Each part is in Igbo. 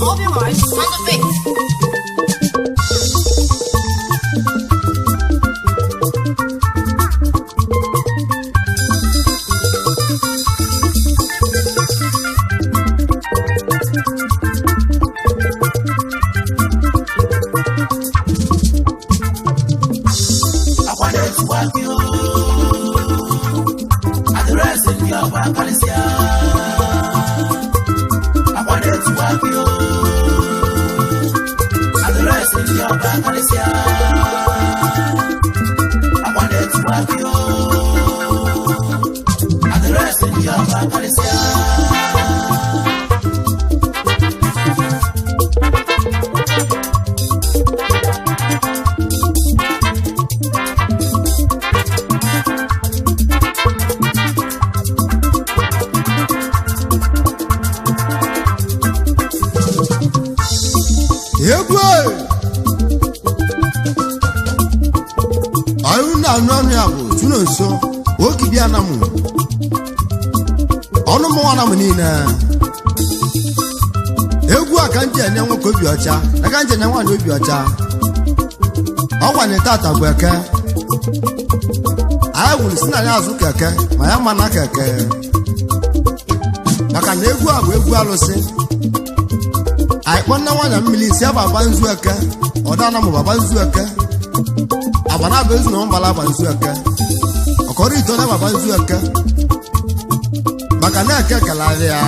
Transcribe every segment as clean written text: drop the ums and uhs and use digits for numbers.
Open Mars on the beat. Akwa na-etukwa gị oo. Adịrịsị ndị ọba karịsịa. Akwa na-etukwa gị oo. Adịrịsị ndị ọba karịsịa. Akwa na-etukwa gị oo. Adịrịsị ndị ọba karịsịa. Egwu ọrụ na-anụ ọnụ ya bụ tụrụ nso okibịa na mụ ọnụ mụnwa na mụ niile. Egwu a ka m ji enye nwoke obi ọcha na ka m ji enye nwaanyị obi ọcha. Ọgwanye tata bụ eke anyị gwuru si na ya azụ keke ma ya mana keke, maka na egwu a bụ egwu alụsị. Anyị kpọ nne nwaanyị mmiri si ababa nzu eke ọdana mụ baba nzu eke agbana bụ ezu na mbala aba nzu eke ọkọrọ ito na baba nzu eke, maka na eke kelarị ya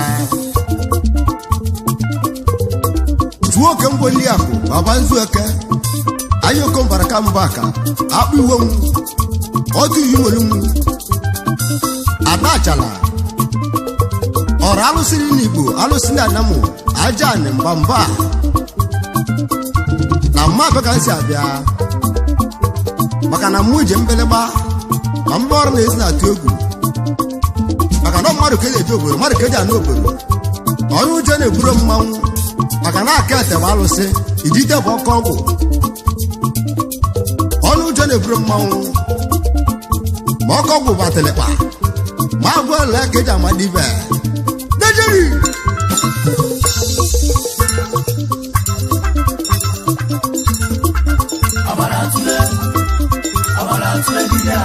juo oke mgboli akụ baba nzu eke anyị okombara ka mba aka akpụ iwe m ọtụ iyi nwere m ada achala ọrụ alụsịrị n'Igbo alụsị na anamụ aja anị mgbamgba na mma abịa ka m si abịa, maka na mụ ji mbelegba ma mgba ọrụ na-esi na-atụ egwu, maka na mmadụ ka eji eje obodo, mmadụ ka eji anụ obodo. Onye ụjọ na-eburu mmanwụ, maka na aka ete bụ alụsị ijite bụ ọkọ ọgwụ. Onye ụjọ na-eburu mmanwụ ma ọkọ ọgwụ bụ atịlịkpa ma agwa ole ka eji amadibe dejeri. Ọbara tụle, ọbara tụle dibịa,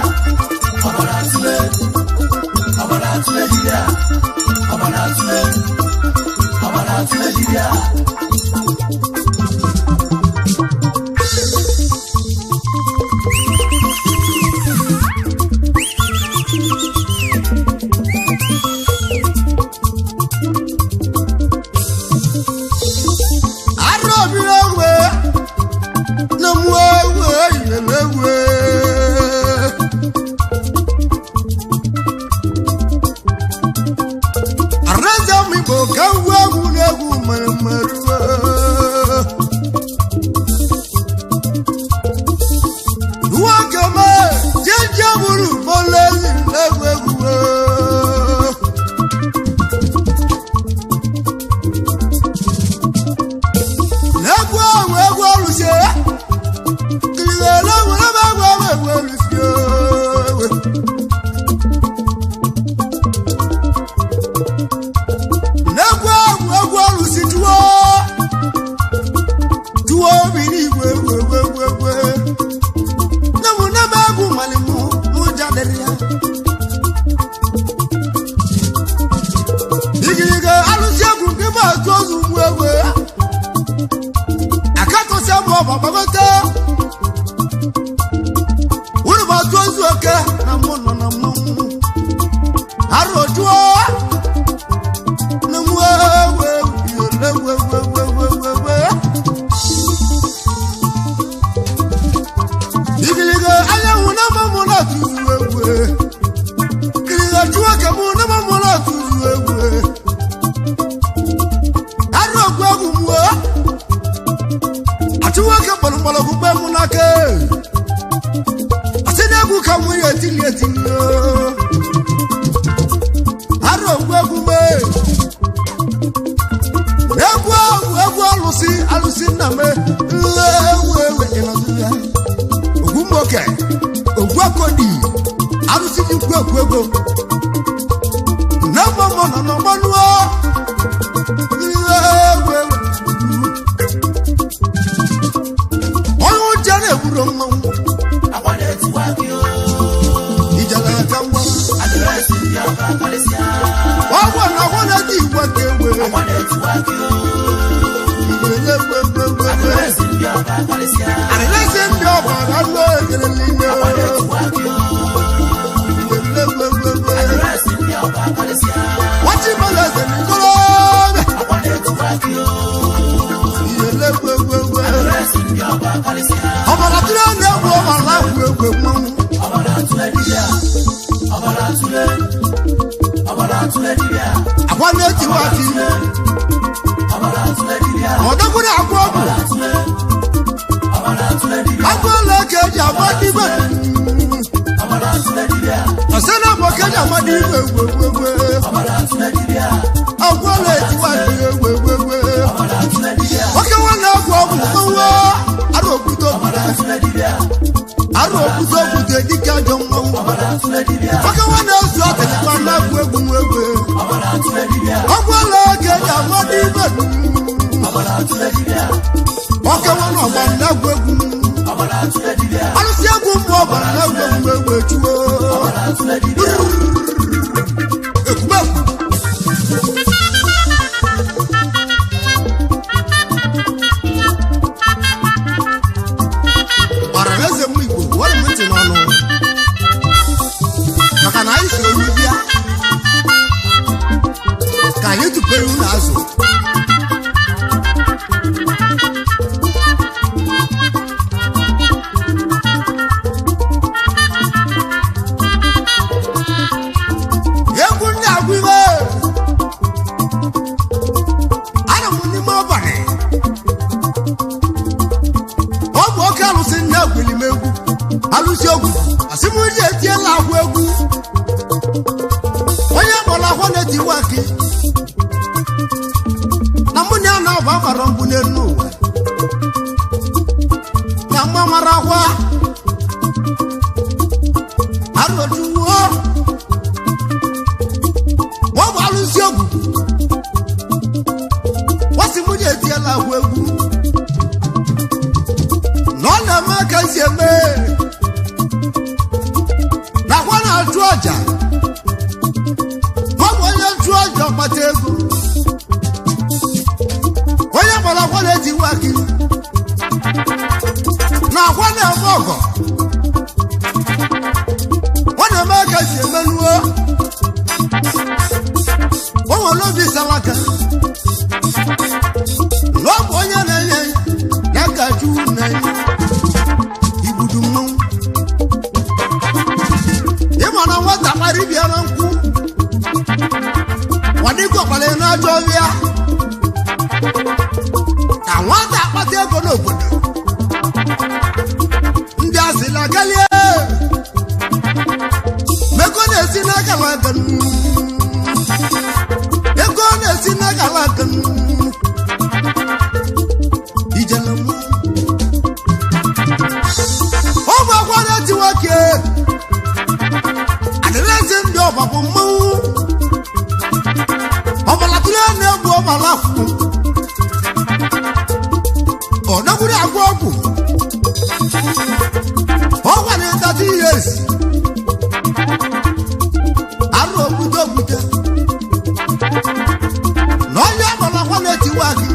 ọbara tụle, ọbara tụle dibịa, ọbara tụle, ọbara tụle dibịa. Arọbiri egwe na mụ egwe yere egwe. Araza m Igbo ka ngwa egwu na-egwu mere mmerụ. Nwoke m jeje buru bọlezi egwu egwu. Egwu ahụ egwu ọlụsie kirigele nwere m egwu ahụ egwu ọlụsie n'egwu ahụ egwu ọlụsi tuwo tuwo obi n'igwe egwu egwu egwu egwu nne m nne m egwu malimụ n'ụja dịrị ya igirige alụsi egwu nke ma atụ ozu mgbu egwu ya akatọsi mụ ọba gbagote wúlò bá tó ozu oke na mụ nọ na mmanwụ arụ ojuo na mụ ewu ewu ewu ewu ewu ewu ewu igiliga anyanwụ na mma mụ na tuzu egwu igiliga juo ke mụ na mma mụ na tuzu egwu arụ ogwu egwu mụọ achụ nwoke kpọrọ mgbọrọgwụ gbe mụ n'aka asị na egwu ka nwunye etili etili arụ ogwu egwu mee egwu ahụ egwu alụsị alụsị nna m ewu ewu ịnọdụ ya ogwu mgboke ogwu akodi alụsị dị ukwu ekwu ego. Ọgwụ na ọgwụ na-eti igwe ka egwe. Àdírẹ́sì ndị ọba na ndụ ekele n'ime. Wọ́n ti bẹ̀rẹ̀ ẹsẹ̀ ní kọ́lọ́ọ̀bẹ̀. Ọ̀bàrà tí wọ́n ń egwu ọ̀bàrà ahụ egwu mmanwụ. Akwa na-etiwa aka ime. Ọdọkwuru agwa ọgwụ. Agwa ụlọ ka eji agba ndị igwe. Ọsị na abụ ka eji agba ndị igwe egwu egwu egwu. Agwa ụlọ etiwa aka egwu egwu egwu. Oke nwanne agwụ ọgwụ nwa arụ okwute okwute. Arụ okwute okwute dịka ajọ mmanwụ. Oke nwanne ozu atịlịkwa na-agwụ egwu nwa egwu. Ọgwụ ụlọ ka eji agba ndị igwe. Oke nwanne ọgba na-agwụ egwu. Alụsị egwu mmụọ ọbara na-egwu egwu egwu echuo. Ekwume. Ọra na eze m Igbo were m ntị n'ọnụ maka na anyị si olu bịa ka anyị tụpere unu azụ. Egwu ndị agwụ iwe ana m n'ime ọbalị. Ọ bụ oke alụsị nne egwuli m egwu alụsị egwu asị m ji etiela agwụ egwu onye kpọrọ akwa na-etiwa akị na mụ na ya na-abụ amara mbụ n'elu ụwa na mma mara akwa arụjuo. Ọ bụ alụsị egwu wasị m ji etiela agwụ egwu na ọ na-eme ka esi eme nakwa na-achụ ọja. Ọ bụ onye nchụ ọja ọkpata ego onye gbara akwa na-etiwa akị na akwa na-eme ọgọ. Ọ na-eme ka esi emenuo. O nwere obi salaka na ọ bụ onye na-enye ya ka Chukwu na-enye igbudu mmanwụ. Ịma na nwata kpara ibia na nkwụ kwadịgo kpara n'ajọ ọbịa ka nwata akpata ego n'obodo ndị asịla galie mego na-esi n'akara aka ego na-esi n'akara aka ijele mmụọ. Ọ bụ akwa na-eti nwoke adịrịsị ndị ọba bụ mmanwụ ọbara tụrụ na-egbu ọbara akwụ ọ nagburu agwọ ọgwụ ọ gwara ịtata ihe esi arụ ogbute ogbute na onye agbara akwa na-etiwa akị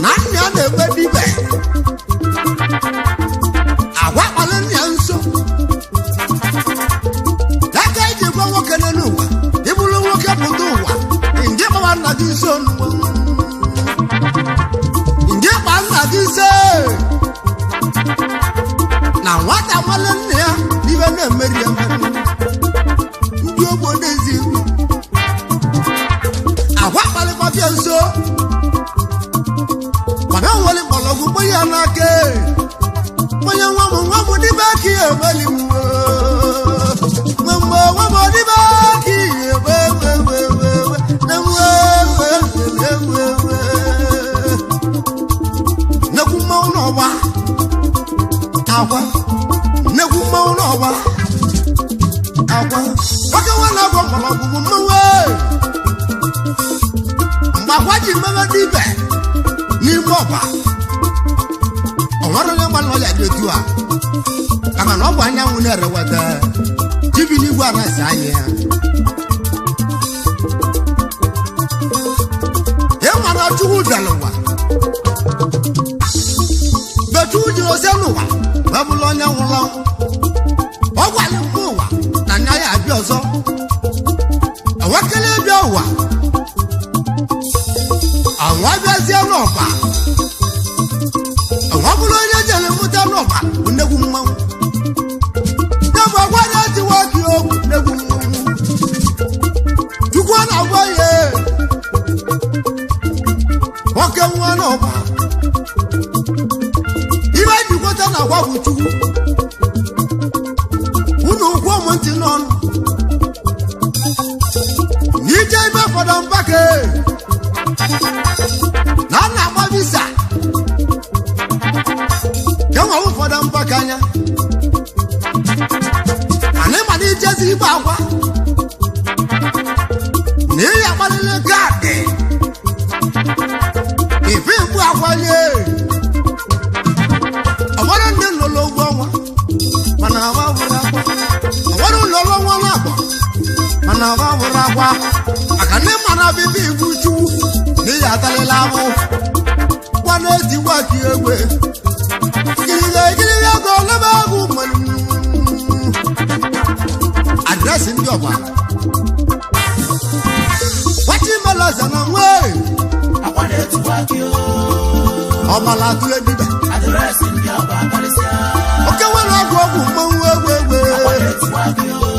na nna ya na-eme dibe agwa kpara nna ya nso aka eji gwa nwoke n'elu ụwa ịbụrụ nwoke pụta ụwa nje kpawa nna gị nso n'ụwa. Nje kpa nna gị nso na nwata nwale nna ya n'ibe na-emeri emeri ndị ogbo n'ezi agwa kparịkpabịa nso mana o nwere mgbọrọgwụ kponye ya n'aka onye nwa m nwa m n'ime aka ya emeli m nwa m nwa m n'ime aka ya eme eme eme eme eme eme eme eme. Nnekwu mmanwụ n'ọgba akwa nnekwu mmanwụ n'ọgba akwa nwoke nwa na-agwọ mgbọrọgwụ bụ mmanwụ mgbe akwa ji mmewe n'ibe n'ime ọba ọ nwere onye gbalụ ọya dị otu a maka na ọ bụ anyanwụ na-ereweta. Jibi n'igwe anasị anya ya. Ịmara Chukwu bịara ụwa. Betu jiri ozi n'ụwa wee bụrụ onye nwụrụ anwụ. Ọ gwara mgbe ụwa na anya ya abịa ọzọ. Enwekele bịa ụwa. Àwọn abịazie n'ọba. Àwọn bụrụ onye jere mụta n'ọba bụ nnegwu mmanwụ. Ya bụ agwa na-etiwa gị okwu nnegwu mmanwụ. Chukwu a na-agwa ya nwoke nwa n'ọba. Ibe njikwata na-agwa bụ Chukwu. Unu ụkwụ ụmụ ntị n'ọnụ. N'ije ibe fọdụ mbake. Na a na-agba visa. Ka nwa ụfọdụ mbake anya. Mana ịma na ijezi igbe akwa. Na ị agbalịla kaadị. Ife mgbu akwalie. Ọgbọrọ ndị lụrụ ụgwọ ọnwa. Mana agba bụrụ akwa. Ọgbọrọ ụlọ ọnwa na-agba. Mana agba bụrụ akwa. Maka ndị mara bibi ibu chukwu. N'ihi atalịla abụ. Gwa na-etiwa gị egbe. Gịrịga gịrịga ego lebe agụ mmanụ. Adreesị ndị ọgbara. Nwachimelaza na nwee. Akwa na-etuwa gị o. Ọbala atụle dibịa. Adreesị ndị ọba karịsịa. Oke nwere ọgwụ ọgwụ mmanwụ egwu egwu. Akwa na-etuwa gị o.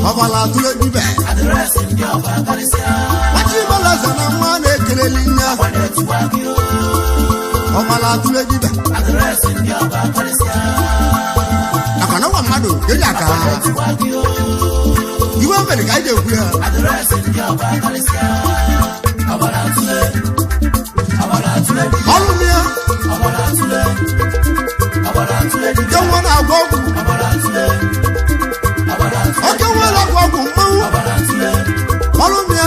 Ọbala atụle dibịa. Adreesị ndị ọba karịsịa. Nwachimelaza na nwa na-ekeleli nne. Akwa na-etuwa gị o. Ọbala atụle dibịa. Adreesị ndị ọba karịsịa. Maka na ọgwa mmadụ eji aka Akwa na-etuwa gị o. iwe mere ka anyị ga-ekwu ya. Adreesị ndị ọba karịsịa. Ọbara atụle. Ọbara atụle dibịa. Ọrụ m ya Ọbara atụle. Ọbara atụle nke dibịa. nwa na-agwọ ọgwụ. Ọbara atụle. Ọbara atụle. Oke nwa na-agwọ ọgwụ mmanwụ. Ọbara atụle. Ọrụ m ya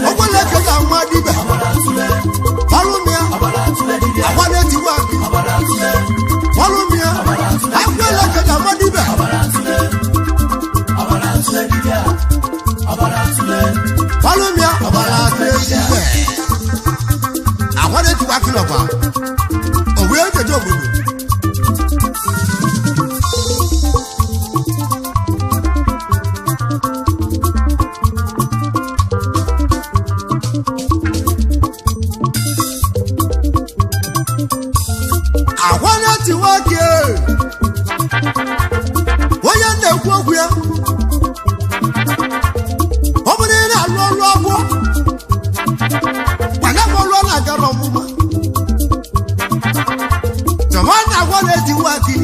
okwele eke ga nwa dibịa. Ọbara atụle. Ọrụ m ya Ọbara atụle dibịa. akwa na-etiwa gị. Ọbara atụle. Ọrụ m ya akwele eke ga nwa dibịa. Ọbara atụle. Ọbara atụle dibịa. Ọbara atụle. Ọrụ m ya ọbara atụle dibịa. Akwa na-etiwa gị n'ọba. O wee jeje obodo. Akwa na-etiwa gị. Onye na-ekwu okwu ya ọ bụrụ ị na-alụ ọrụ ọgwụ mana m ọrụ ọ na-agara ọmụma chọma na agwa na-etiwa gị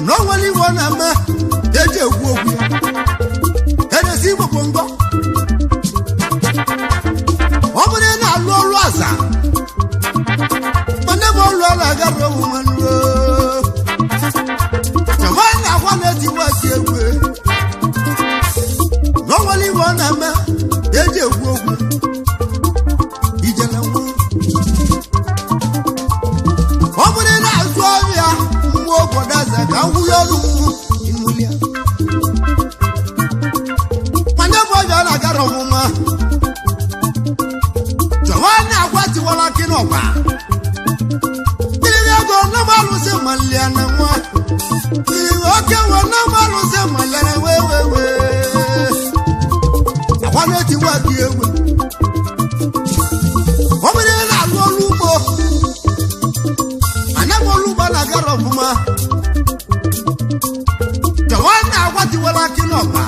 na o nwere iwe ọ na-eme eji ekwu okwu ya edesi igbo bụ ngọ ọ bụrụ ị na-alụ ọrụ aza mana m ọrụ ọ na-agara ọmụma chọma na agwa na-etiwa gị egwu na o nwere iwe ọ na-eme eji ekwu okwu ijele nwa ọ bụrụ na azụ ọrịa mmụọ obodo eze ka ngwụnye ọrụ mmụ imulia mana ebe ọbịa ọ na-agara ọmụma chọwa na-agwa tiwara akị n'ọgba mmiri ego na alụsị malia na nwa mmiri oke nwe na alụsị malia na wee wee wee akwa na-etiwa gị egwe ọ bụrụ na alụ ọrụ ugbo mana m ọrụ ugbo na-agara ọfụma chọwa na-agwa tiwara akị n'ọgba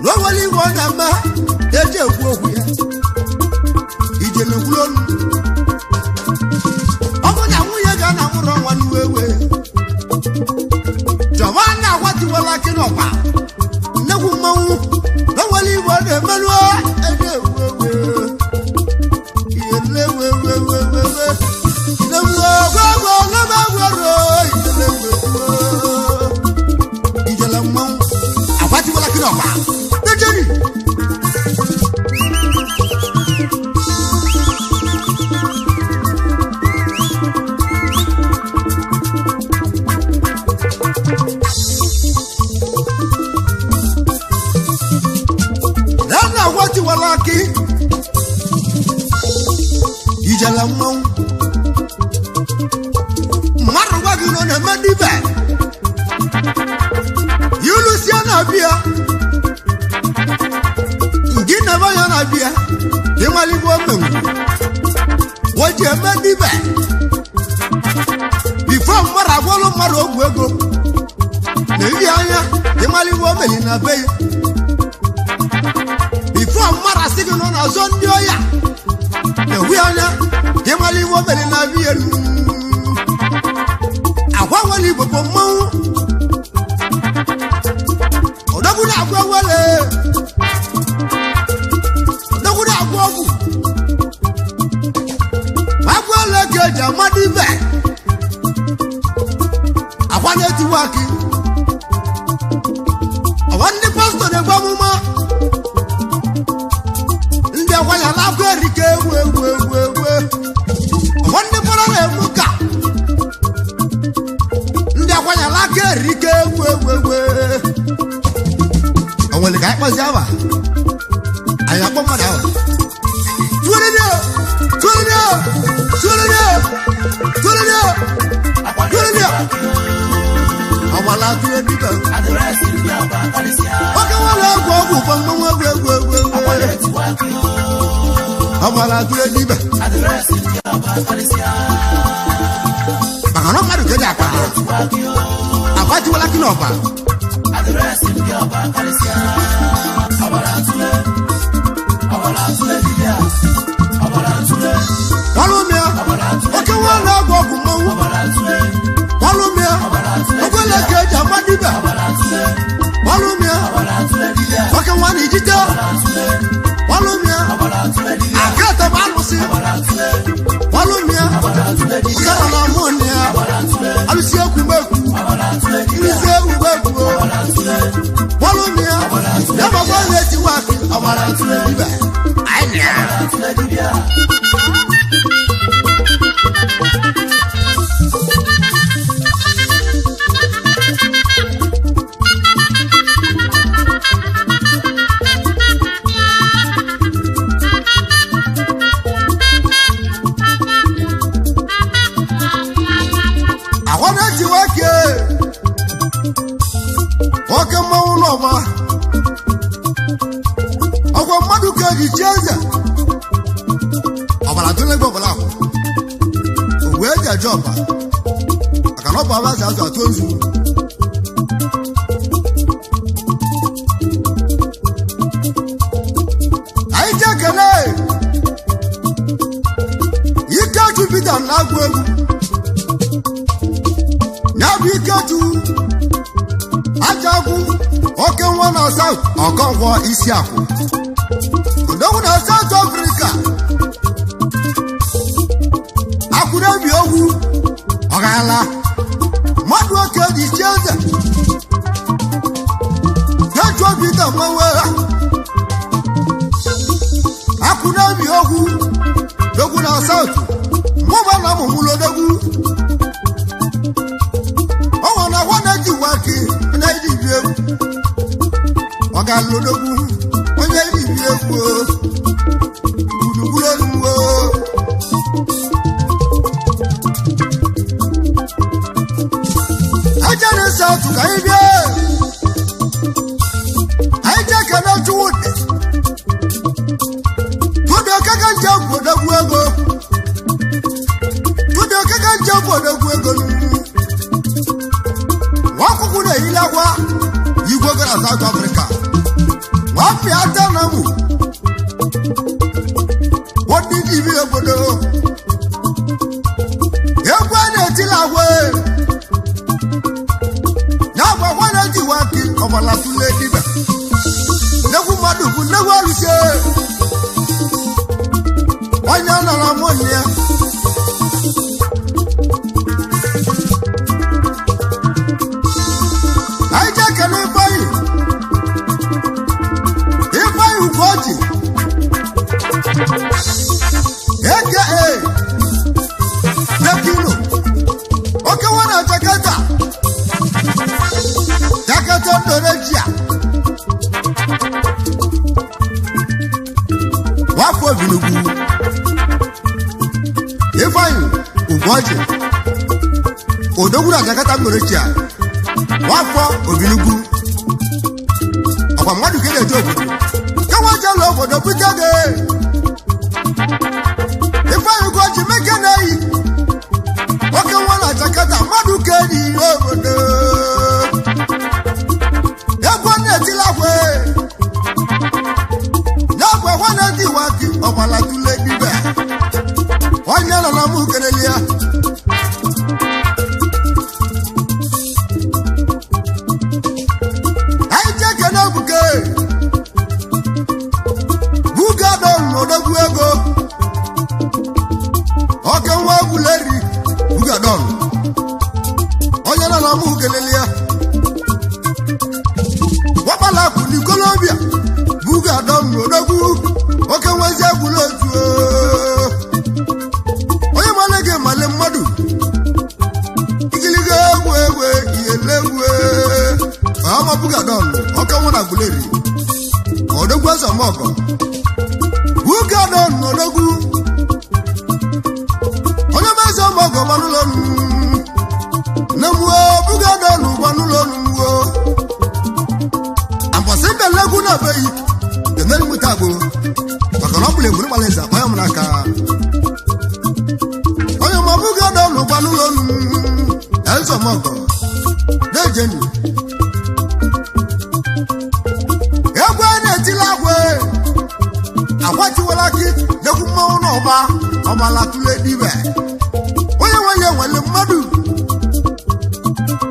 na o nwere iwe ọ na-eme eji ekwu okwu ya ije na-ekwuru ọnụ ọ bụ na nwunye ga na nwụrụ nwa n'iwe ewe chọwa na-agwa tiwara akị n'ọgba nnekwu mmanwụ na o nwere iwe ọ na-emerụ eji ekwu okwu ijele mmanwụ agwatiwala kiri ọgba dejeri agwa gị nọ na-eme dibe ilusie na-abịa gị na-ebe ya na-abịa ịmaligbo mmenwu o ji eme dibe bifo mmadụ agwọlụ mmadụ ogwu ego na iri anya ịmaligbo omeli na be ya bifo mmadụ asị gị nọ n'azọ ndị ọya na-ewu anya ịmaligbo omeli na be ya agwa nwere igbo bụ mmanwụ odogwu na-agwa wele odogwu na-agwa ọgwụ agwa ole ka eji amadụ ibe akwa na-etiwa akị ọwa ndị pastọ na-egbu amụma ndị akwanyala akwa erike egwu egwu egwu egwu ọwa ndị fọrọ na-egbu ka ndị akwanyala aka erike egwu egwu egwu o nwere ka anyị kpọzie awa anyị akpọ mmadụ awa tụrịrịọ tụrịrịọ tụrịrịọ tụrịrịọ tụrịrịọ ọgbala tụrụ dibịa Adịrịsị ndị ọba karịsịa. oke nwere ọgwụ ọgwụ ụkọ mmanwụ egwu egwu egwu egwu Akwa na-etiwa akị ọgbala tụrụ dibịa Adịrịsị ndị ọba karịsịa. maka na mmadụ ka eji akpa Tiwa akị akwa tiwala kị n'ọba Adịrịsị ndị ọba karịsịa. Ọbara ntụle. Ọbara ntụle dibịa. Ọbara ntụle. ọlụ mịa oke nwere ọgwụ ọgwụ mmanwụ Ọbara ntụle. ọlụ mịa okwele ka eji ama dibịa Ọbara ntụle. ọlụ mịa Ọbara ntụle dibịa. oke nwa na ijite Ọbara ntụle. ọlụ mịa Ọbara ntụle dibịa. akata bụ alụsị Ọbara ntụle. ọlụ mịa Ọbara ntụle dibịa. ụkara na mụ ya Ọbara ntụle. alụsị ekwu mekwu Ọbara ntụle dibịa. nrụzi egwu egwu Ọbara ntụle. ọlụ mịa ya makwa na-etiwa akị ọgbara ntụle dibịa anyị na Ọbara ntụle dibịa. àwọn náà ti wá ké oke mmanwụ n'ọba ọkwa mmadụ ka eji chi eze ọbara tụle gị ọbara ahụ ogwe eji eje ọba maka na ọ bụ abazi azụ atụ nzu anyị ji ekele ike Jupiter na-agụ egwu ya bụ ikeju ajagwu oke nwa na South ọkọngwọ isi akwụ odogwu na South Africa akwụrebi ogwu ọgala mmadụ oke dị chi eze keju obi da mmanwe akwụrebi ogwu dogwu na South mụba na mụmụlụ odogwu ọnwa na nwa na-eji waki onye iji bi egwu ọ ga-alụ odogwu onye iji bi egwu gburugburu olugbo aja na-ese atụ ka anyị bịa anyị jee kene chuwudị tụdị okeke nje bụ odogwu ego tụdị okeke nje bụ odogwu ego nwa akwụkwọ na-eyilakwa igwe gara South Africa nwapịa tanamu wọ́n ibi obodo egwu a na-etila agwa ya bụ agwa na-ejiwa akị ọbala tụle dibịa nnegwu mmadụ bụ nnegwu arụsị onye nọrọ mụ ya anyị jee kele ifeanyị ifeanyị ugoji aka Bekino oke nwa na Jakarta Jakarta Indonesia nwafọ Obinugwu Odogwu na Jakarta Malaysia, nwafọ Obilugwu, ọkwa mmadụ ka na-eje obodo kewa jela obodo bute gị. Ifeanyị Ugoji meke na-eyi nwoke nwa na Jakarta, mmadụ ka enyi ihe obodo egwu na-etilakwe n'agwa nwanne ndị iwa gị ọgbala tule dibe onye nọ na mụ kelele ya. Anyị jeke n'ebuke bugado n'odogwu ego oke nwa egwuleri bugadon onye nọ na mụ kelele ya. Wakpala n'ikolobia bugadon n'odogwu oke nwezi egwula otu onye male gị male mmadụ ikiligo egwu egwu iyelegwu ọma bugadon oke nwa na guleri odogwu ezemọgọ bugadon n'odogwu onye meze ọmọgọ gbanụlọnụ nne m bugadon gbanụlọnụ wo àbọ̀sí bẹ̀lẹ́gùn náà bẹ́yì tẹ̀mẹ́lì mú tàgbo màkà náà bùlẹ̀ múlẹ̀ malẹ̀ zà ọ̀yọ́ múna ká ọ̀yọ́ mọ̀ búgẹ́ dọ̀nù gbanú lónù ẹ̀ ń sọ̀mọ́ ọ̀gọ̀ déjẹ́ nì. egwu a na-etili agwe akwatiwala gị n'egwu mmanwụ n'ọba ọgbala tụle dibe onye nwe ya nwere mmadụ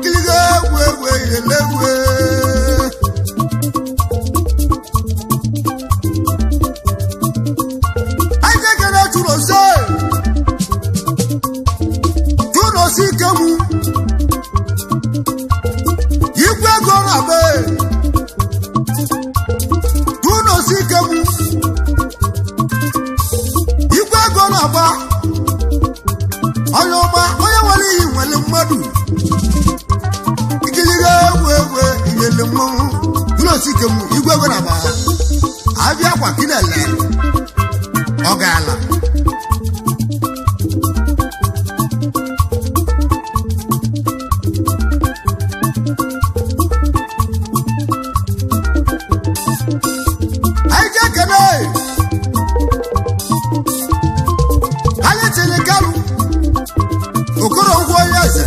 kiligo egwu egwu elegwu. Anyị chụrụ ose ikegwu igwe ego na-agba tụrụ ose ikegwu igwe ego na-agba onye ọma onye nwere iyi nwere mmadụ ikiligo egwu egwu iyele mmanwụ tụrụ ose ikegwu igwe ego na-agba abịa kwa kinele ọ gaala. Anyị ji ekene anyị tiri Kalu Okoronkwo onye eze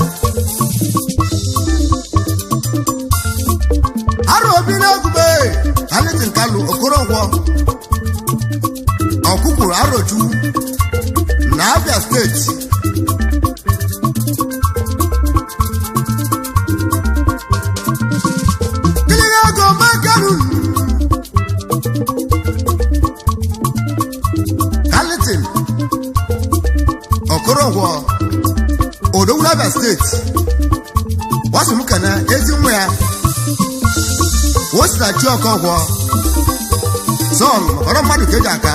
arụ obi n'egube. Anyị tiri Kalu Okoronkwo ọkụkwuru Arochukwu na Abia Steeti. Kiliga ego makaru Carlton Okoronkwo Odogwu Abia Steeti wasị m kana ezi nwa ya osita chi Okonkwo Sọl ọrọ mmadụ ka eji aka.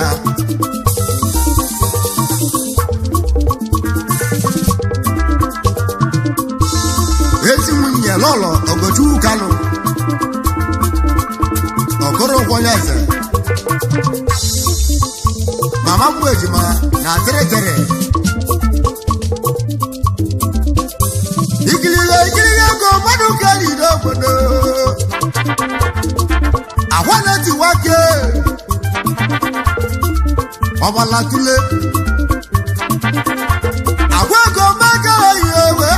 Ezi nwunye Lọlọ Ogochukwu Kanụ Okoronkwo onye eze mama mmụ ejima na tịrịtịrị ikilihe ikilihe ego mmadụ ka eriri obodo agwa na-etiwa ke ọbala tule agwa ego maka eyi ewe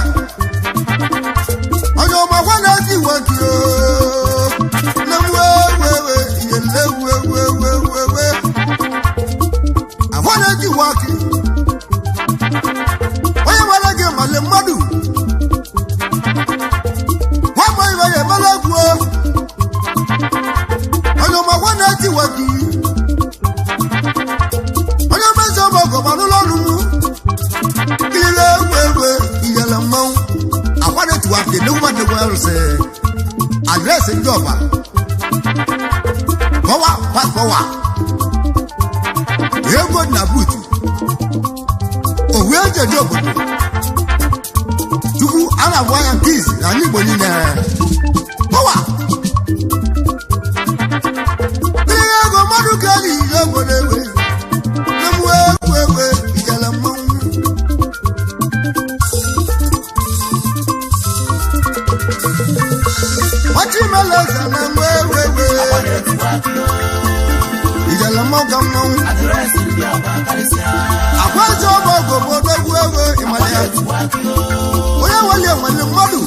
onye ọma agwa na-etiwa ke nne m wee wee wee ihe nne wee wee wee wee wee agwa na-etiwa ke onye nwere gị male mmadụ nwa mgbe ibe ya emela egwu onye ọma agwa na-etiwa gị onye mezi ọmọgọ ma n'ụlọ ọrụ m kiriri egwu egwu iyele mmanwụ akwa na-etiwa gị nnegwu nnegwu arụsị adreesị ndị ọba pọwa pọwa ego dị na buutu owu eji eje obodo chukwu a na-agwa ya nke izi na ala Igbo niile pọwa ihe ego mmadụ ka eji ihe obodo ewe emu egwu egwe ijele mmanwụ. mele eze na mgbe ewewe ijele mmọnwụ ka mmanwụ akwa eze ọba ọgụ obodo egwu ego ịmara ya onye nwere enwere mmadụ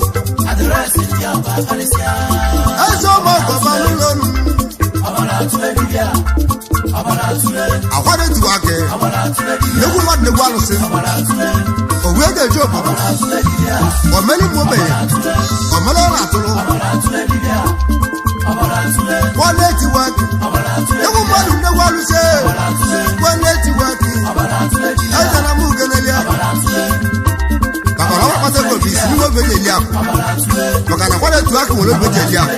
eze ọba ọgụ ọba n'ụlọ ọrụ akwa na-etiwa aka egwu mmadụ na-egwu alụsị owu ego eji obodo omeli mgbe ogbenye omeli ọ na-atụrụ kwa na-etiwa aka egwu mmadụ na-egwu alụsị kwa na-etiwa aka eze na mụ ugenelia maka na ọ kpata ego bụ isi n'ime oge eji eli akụ maka na kwara etu aka nwere oge eji eli akụ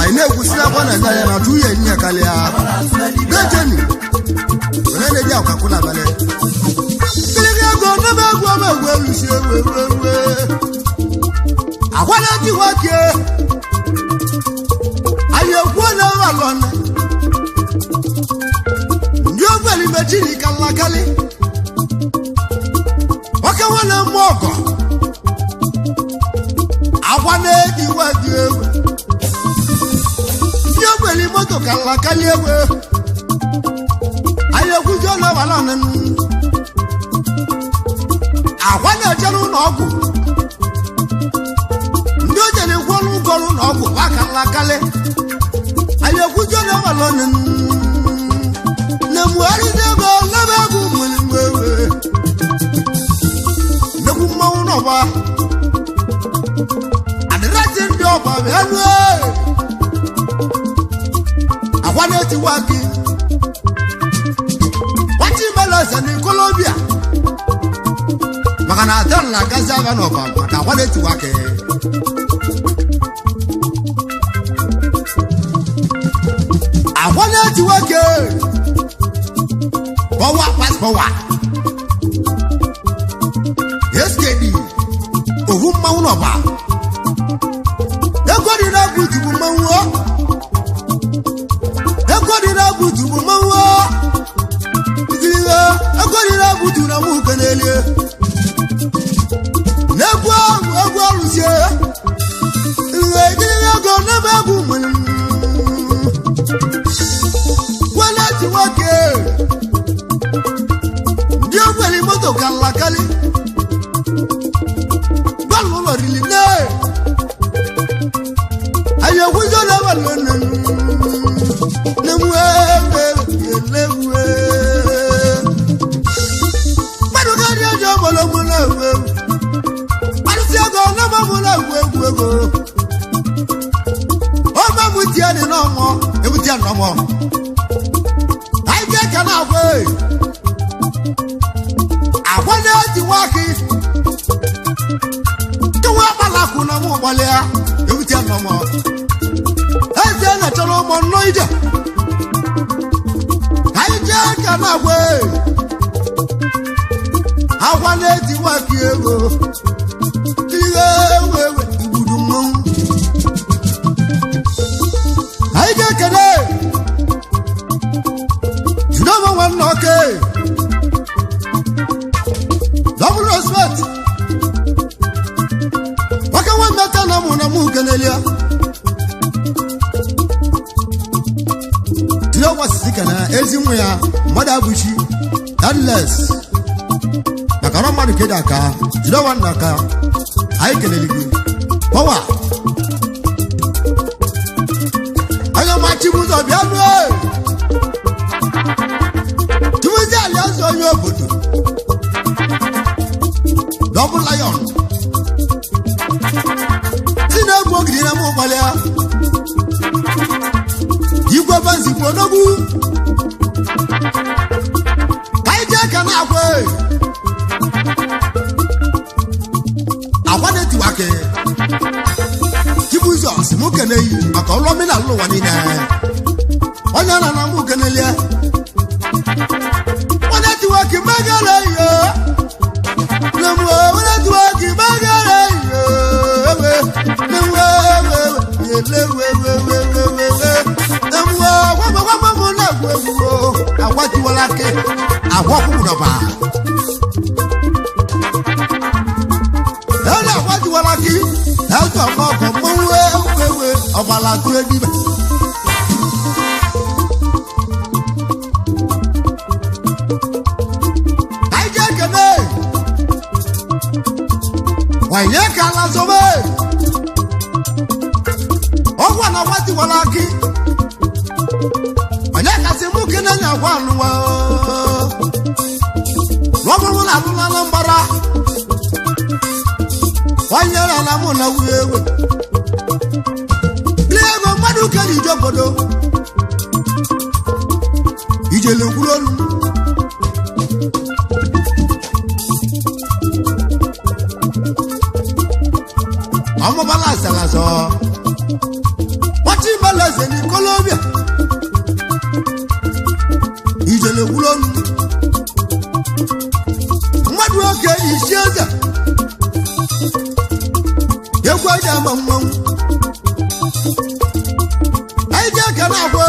anyị na-ekwusi na akwa na-enye anya na atụ ya enyi ya karịa dejeni onye na-eji akwa kwụ n'abalị kịrịrị ego n'ebe egwu ọma egwu elusi ewu ewu ewu akwa na-eji nwoke anyị ekwuo na ewu alọna ndị ogbenye mechiri kalakali oke nwanne mmụọ ọgọ akwa na-eji nwoke ewu ndị ogbenye moto kalakali ewu anyị ekwuzi ọnụ abalị ọnụnụ akwa na-eche n'ụlọ ọgwụ ndị o jere kwụọ n'ụgwọ n'ụlọ ọgwụ gbakalakalị anyị ekwuzi ọnụ abalị ọnụnụ na mugharịzi ego lebe egwu nwere mgbe nnekwu mmanwụ n'ọba adịrịsị ndị ọba bịa nue akwa na-etiwa gị nwata imeleze na ikolobia maka na adan na-agazi agha n'ọba maka akwa na-etiwa aka akwa na-etiwa aka pọwa pas pọwa skd owu mmanwụ n'ọba ego dị na-egwu jugbu mmanwụ o ego dị na-egwu jugbu mmanwụ o ikirihe ego dị na-egwu juru na mụ kenelie n'egwu ahụ egwu ọrụzie ihe ikirihe ego n'ebe egwu nwere weleti nwoke ndị ogwere moto kalakali bọ́ọ̀lù lọ rìlì náà àyẹ̀wò yóò lọ́wọ́ lónìí lẹ́wọ́ lẹ́wọ́ gbẹ́dùn káàdì ẹjọ́ bọ̀lọ́mù lẹ́wọ́ alùsí ẹ̀gọ́ ọlọ́mọ̀mù lẹ́wọ́ ẹ̀wọ́ ọmọ mu tiẹ̀ ní náà mọ́ ewu tiẹ̀ nà mọ́ àyíké kan náà wé àwọn náà ti wá kí tí wọ́n bá lakùn náà mú wọlé ya ewu tiẹ̀ nà mọ́ eze na-achọrọ ụmụ nnọọ ije àyíké kan náà wé agwa na-eti nwaki ego ihe ewe igbudu mmanwụ anyị ga-ekele jidoma nwanne oke double respect nwoke nwe mmeta na mụ na mụ kenelia tinye ọgwasisi kana ezi nwa ya mmadụ abụchi dadles maka na mmadụ kedu aka jide nwanne aka anyị kelele gị pọwa onye ma Chibuzo bịa nue Chibuzo alaeze onye obodo Double Lion si na-egwu ogiri na mụ gbalịa igwe bezikwa odogwu ka anyị jee ka na-agwa agwa na-etiwake Chibuzo si mụ kene yi maka ọlụ omenala ụwa niile onye na na mụ kenelie onye tiwake megere ihe nemu onye tiwake megere ihe ewe nemu ewe elewewewewewe nemu gwagwagwa mụ na-egwu egwu agwa tiwala ake agwa kwụkwụrọba ẹnna àwájúwara kí ẹsọ ọmọ ọkọ mọwé wéwé Ọbala tụrụ edibe. Anyị ji ekene wanye ka ala zobe ọgwụ na nwatiwala akị onye kasị mụ kene na-agwa anụwa n'ọbụrụ na alụla na mgbara wanyere ala mụ na wuo ewe lie ego mmadụ kere ije obodo ijele kwuru olu. Ọmọ bá làṣàlàṣọ wọ́n ti bá lẹ́sẹ̀ ní kólóbíà ìjẹ̀lẹ̀ wúlò nù mmadụ oke isi eze egwu aja ama mmanwụ anyị ji aka na-agwa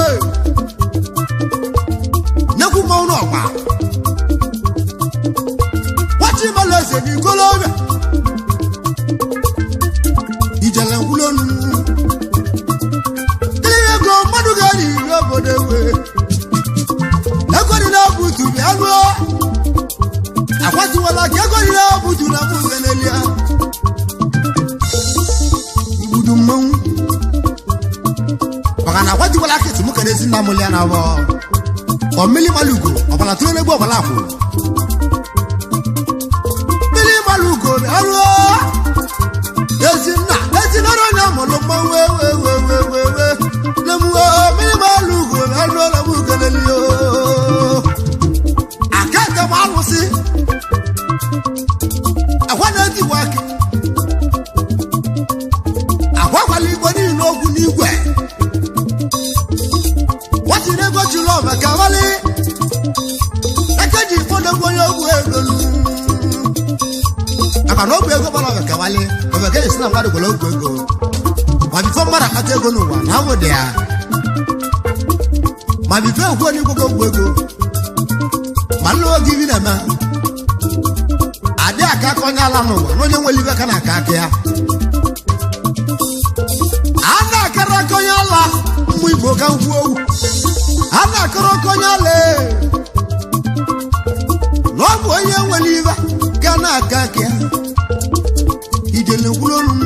nyekwu mmanwụ n'ọgba wọ́n ti bá lẹ́sẹ̀ ní kólóbíà ìjẹ̀lẹ̀ wúlò nù ndị ego mmadụ ga-eri iri obodo ewe ego dị na-ebutu bịa ruo akwatiwala ka ego dị na-ebutu na mụ ngenelia igbudu mmanwụ maka na akwatiwala aka esi mụ kere ezi nna mụlị ya na abọ ọmmili malugo ọbala tụrụ n'egbu ọbala akwụ mmiri malugo bịa ruo ezinna ezinọrọ onye mụrụ mmanwụ ewewewewewe lemuo mmiri malugo bịa ruo na mụ ngenelio akẹ́kọ̀ọ́ máa lù sí ẹ̀wọ́n náà ti wá kí àgbàgbàlì igwe niile okwu n'igwe wọ́n ti ní gochi lọ maka wálé ekeji ìfọdọ́gbọ́ onye ogwu ego nù maka na ogwu ego gbara maka wálé ọmọ esi na mmadụ gwara ogwu ego ma bifo mmadụ akpata ego n'ụwa na awụ dị ya ma bifo ekwu onye igwe ogwu ego ma nna oge ibi na-eme adị aka aka onye ala n'ụwa na onye nwere ibe ka na-aka aka ya a na-akara aka onye ala mmụ igbo ka nkwụ owu a na-akara aka onye ala ee. Na ọ bụ onye nwere ibe ka na-aka aka ya ijele kwuru olu m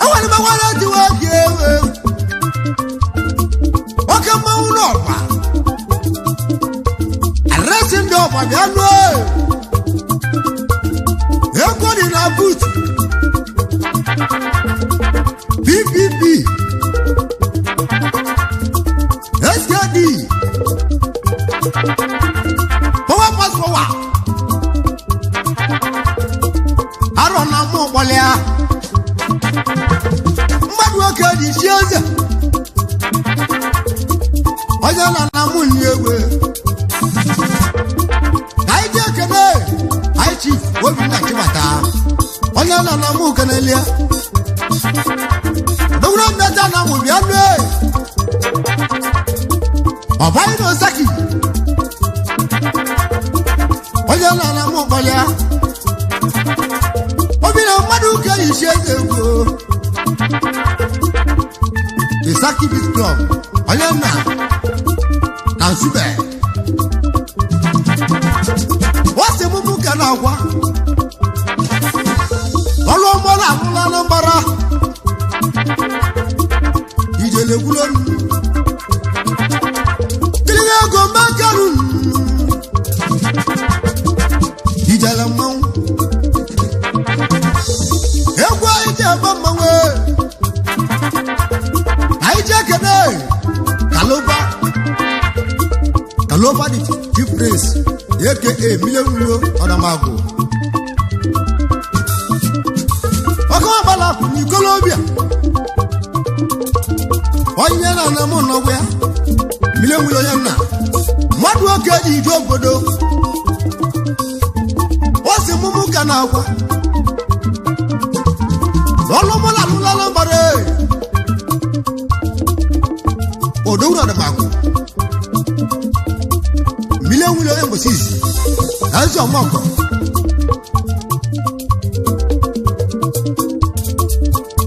enwere m agwara tiwa oge ewu oke mmanwụ n'ọkwa aresi ndị ọgba bịa lụọ ego dị na but ppp skd power pass power arọ na mụ kpọlịa mmadụ oke dị chi eze onye na na mụ nni egwe anyị ji ekene anyị chief Obinna Chibata onye nọ na mụ kenelie dowuro mmeta na mụ bịa lue ọbaghị na osaki onye nọ na mụ kpọlịa obi na mmadụ ka isi eze egwu the Saki Beat Club onye nna na Nsube wọ́n sì mú mú kẹ́nà wá. Ọlọ́mọ làwọn lọ́nbara. Ìjẹ̀lẹ̀ wúlò nù. Kílíkẹ́ ego mẹ́kẹ́rù nù. Ìjẹ̀lẹ̀ mọ́wó. Egwu ayé ẹ̀fọ́ mọ́wé. Ayé jẹ́ kẹ́nẹ́. Kàlóbá. Kàlóbá di chief prince aka mílíọ̀nù ọ̀dàmàgò. Ọkọ̀ abalakù ní Kọ́lọ́bíà. Onye na na mụ nọgwa ya. Mílíọ̀nù onye nna. Mmadụ oke dị ije obodo. O si mụmụ ka na-akwa. N'ọlụ mụ na alụlala gbara ee. Odogwu ọdàmàgò. Mílíọ̀nù onye mbosi izi. Eze ọmọgọ.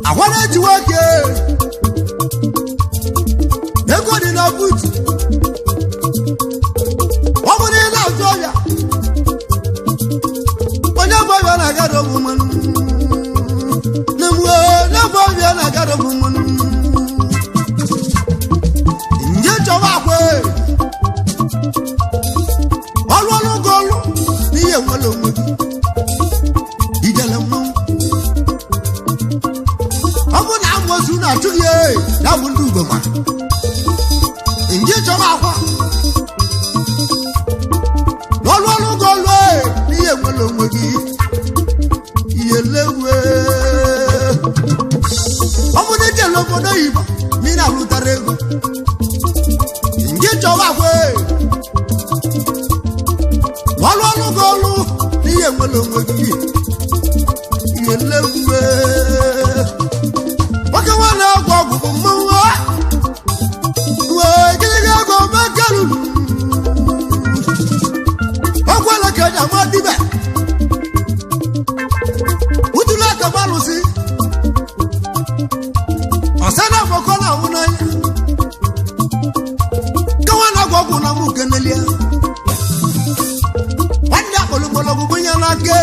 Àwọn Na-achụ gị ee, ya bụ ndị Uboma nje chọrọ akwa n'ọlụ ọlụ gị ọlụ ee, n'ihe nwere onwe gị ihe lewe. Ọ bụ na ijele obodo oyibo ma ị na-alụtara ego nje chọrọ akwa ee, n'ọlụ ọlụ gị ọlụ n'ihe nwere onwe gị ihe lewe. Nwoke nwa na-agwọ ọgwụ bụ mmanwụ wee gịnị ego mekelulu ọgwụ eleke ji ama dibe utulu aka gbalụsị ọsẹ na agbọkọ na ahụ n'anya kewa na agwọ ọgwụ na mụ kenelia nwanne akpọlụ mgbọrọgwụ bụ ya n'aka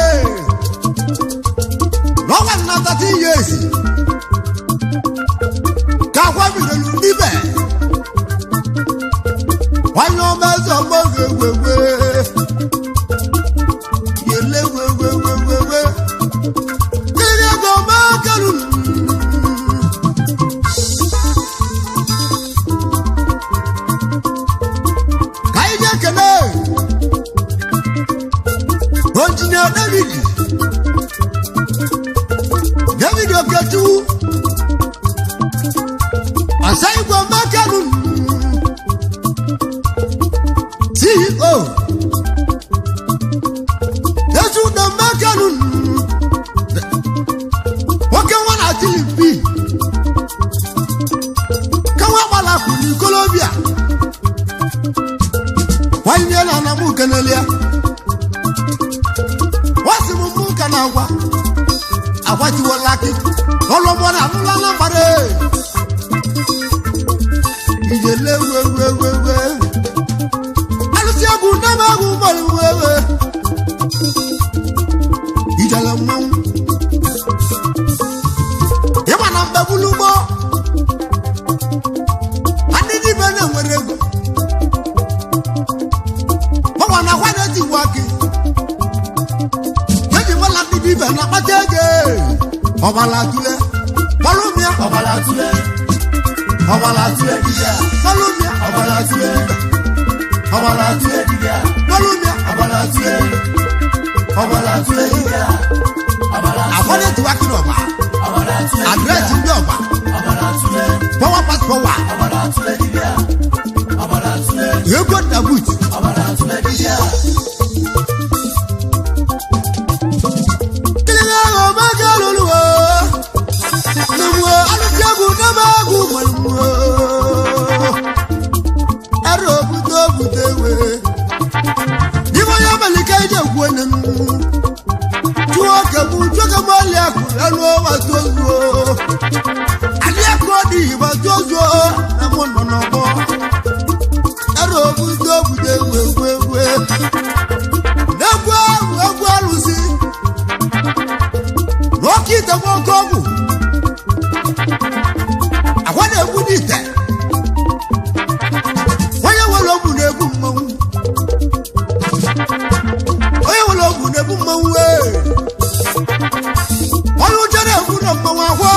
n'ọnwa nna tata ihe esi ka akwa bidolu n'ibe nwanyị ọma eze ọgbọ gwegwegwe yele gwegwegwegwe kiri ego makalu. Ka anyị jee kele Injinia David David Okechukwu ọsa igwe makalu, CEO Ezudo Makalu, nwoke nwa na Filipi ka nwa gbalapụ n'ikolobia nwanyị na ana m kenelia nwasị m mụ ka na agwa agwatiwola akị ọlọmọ na anụla na mgbara ijele wewewewe alụsị egwu ndebe egwu mgbara wewe ijele mmanwụ ịma na mgbe ugbo ndị dibịa na-enwere ego gbanwa na akwa na-etigbu akị eji nwela ndị dibịa na-akpata ego ọbala tule kpọlụmịa Ọbara tule, ọbara tule dibịa, kpọlụmịa ọbara tule, ọbara tule dibịa, kpọlụmịa ọbara tule, ọbara tule dibịa, ọbara akwa na-etiwa akị n'ọba ọbara tule adreesị ndị ọba ọbara tule, power pass power ọbara tule dibịa, ọbara tule, ego na but ọbara tule dibịa. kiri ahụ maka lụrụ nwa alụsị egwu n'ebe egwu nwere nwa ẹrù obute obute wee n'ime onye melike ije ekwu onye m chụọ kemụ chụọ kemụ ọlị akụ elu ọwa tozuo adị akụ ọ dị igba tozuo na mụ nọ n'ọgbọ ẹrù obute obute wee wee wee n'egwu ahụ egwu alụsị n'oke ite nwoke ọgwụ akwa na-egbu n'ite onye nwere ogwu na-egbu mmanwụ onye nwere ogwu na-egbu mmanwụ ee onye ụjọ na-egbu na mmanwụ akwa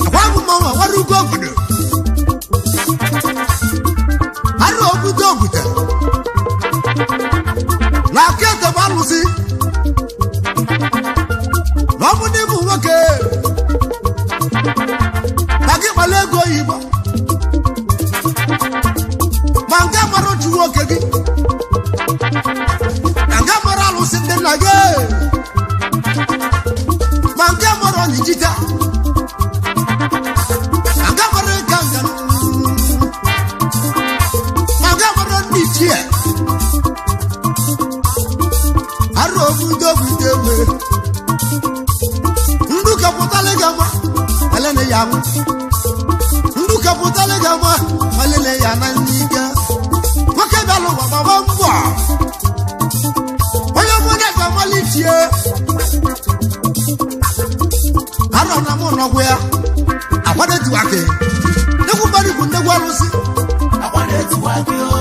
akwa bụ mmanwụ akwara ugo obodo arụ obodo obodo na aka ete bụ alụsị na ọ bụ na ịbụ nwoke ma gị kpala ego oyibo ma nke mara otu nwoke gị na nke mara alụsị ndị nna gị ma nke mara ọnyijita ma nke mara ịka nga ma nke mara ndị ichie arụ obodo obodo egbe ndụ kepụtala gị ama elele ya amụ ndụ kepụtala gị ama elele ya na n'ike nwoke bịara ụwa gbaba mbọ onye mụ na ga-amalitie arọ na mụ nọgwụ ya akwado tiwake nnekwu mmadụ bụ nnekwu alụsị Akwa na-etiwa gị o,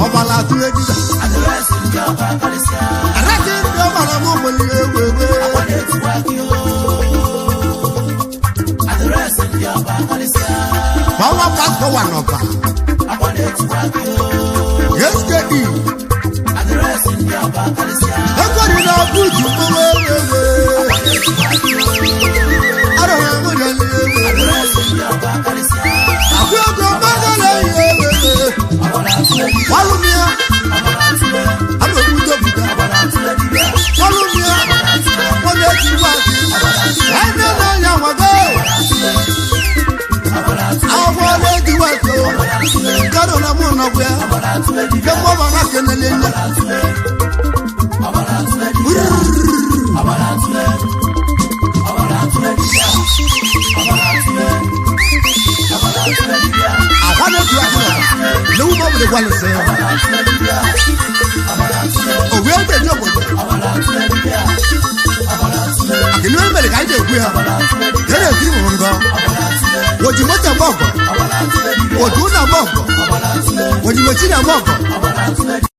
ọbala atụle dibịa adreesị ndị ọba karịsịa. arati ndị ọbara mụ nwere egwu egwu Akwa na-etiwa gị o, Power pastor wa n'ọba. SKD. Ekwere na buutu mmanwụ ewe. Arọrọ nwunye ewe. Agwa ego mmanwụ na-eyi ewe. Walụmịa. A na-egbute obodo. Walụmịa. Ọ na-eji ngwa akị. Ene na-anya nwago. Agwọ na-eji ngwa akị. Karo na mụ nọgwa ya. Kemgbe ọ na kenele nne. Akwa na-etu akị nọ. N'ewu ma ọ bụ dịkwa lụsị ya. Òwe ẹgbẹ́ ní òbòdò. Àkìlú ẹgbẹ̀rẹ̀ ká ń jẹ òkú ya. Yẹ́rẹ̀ sí ìwọ̀n nǹkan. Wòjì mọ́tẹ̀ mọ́ ọ̀gọ̀. Wòjì ó nà mọ́ ọ̀gọ̀. Wòjì mọ́tì nà mọ́ ọ̀gọ̀.